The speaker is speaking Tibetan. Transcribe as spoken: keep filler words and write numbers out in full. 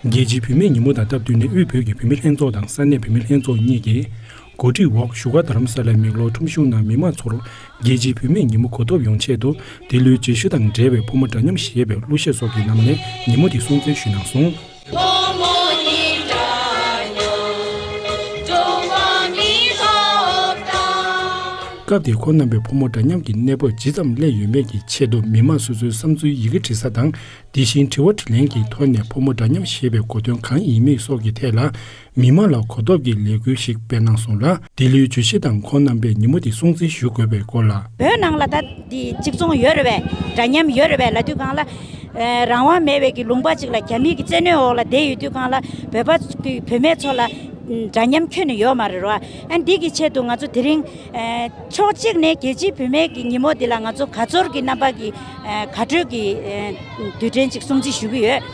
རྒྱལ་སྤྱིའི་བུད་མེད་ཉིན་མོ་དང་སྟབས་བསྟུན་ནས་དབུས་བོད་ཀྱི་བུད་མེད་ལྷན་ཚོགས་དང་ས་གནས་བུད་མེད་ལྷན་ཚོགས་གཉིས་ཀྱིས་གོ་སྒྲིག་འོག་བཞུགས་སྒར་རྡ་རམ་ས་ལའི་མེག་ལོར་ཁྲོམ་གཞུང་ནང་མི་མང་ཚོར་རྒྱལ་སྤྱིའི་བུད་མེད་ཉིན་མོ་གོ་ཐོབ་ཡོང་ཆེད་དུ་འདི་ལོའི་བརྗོད་གཞི་དང་འབྲེལ་བའི་ཕོ་མོ་འདྲ་མཉམ་ཞེས་པའི་གླུ་གཞས་སོགས་ཀྱི་ནང་ནས་ཉིན་མོ་འདི་སྲུང་བརྩི་ཞུས་གནང་སོང་། སྐབས་དེར་ཁོང་རྣམ་པས་ཕོ་མོ་འདྲ་མཉམ་གྱི་གནས་བབ་ཇི་ཙམ་སླེབས་ཡོད་མེད་ཀྱི་ཆེད་དུ་མི་མང་སོ་སོའི་བསམ་ཚུལ་ཡི་གེ་འབྲི་ས་དང་། དེ་བཞིན་དྲི་བ་དྲིས་ལན་གྱི་ཐོག་ནས་ཕོ་མོ་འདྲ་མཉམ་ཞེས་པའི་གོ་དོན་གང་ཡིན་མིན་སོགས་ཀྱི་ཐད་ལ་མི་མང་ལ་གོ་རྟོགས་ཀྱི་ལས་འགུལ་ཞིག་སྤེལ་གནང་སོང་ལ། འདི་ལོའི་བརྗོད་གཞི་དང་ཁོང་རྣམ་པས་ཉིན་མོ་འདི་སྲུང་བརྩི་ཞུ་དགོས་པའི་སྐོར་ལ། བོད་ནང་ལ་ད་འདི་གཅིག་མཚུངས་ཡོད་རེད་པས། འདྲ་མཉམ་ཡོད་རེད་པས་ལབ་དུས་སྒང་ལ། ཨ་རང་དབང་མེད་པའི་གི་ལུང་པ་གཅིག་ལ་རྒྱ་མི་གི་བཙན་གནོན་འོག་ལ་བསྡད་ཡོད་དུས་སྒང་ལ་བོད་པ་གི་བུད་མེད་ཚོ་ལ་འདྲ་མཉམ་ཁྱོན་ནས་ཡོད་མ་རེད་རོ། ཨ་འདི་གི་ཆེད་དུ་ང་ཚོ་དེ་རིང་ཕྱོགས་གཅིག་ནས་རྒྱལ་སྤྱིའི་བུད་མེད་ཀྱི་ཉིན་མོ་འདི་ལ་ང་ཚོ་དགའ་ཚོར་གྱི་རྣམ་པ་གི་དགའ་སྤྲོའི་གི་དུས་དྲན་ཅིག་སྲུང་བརྩི་ཞུ་གི་ཡོད།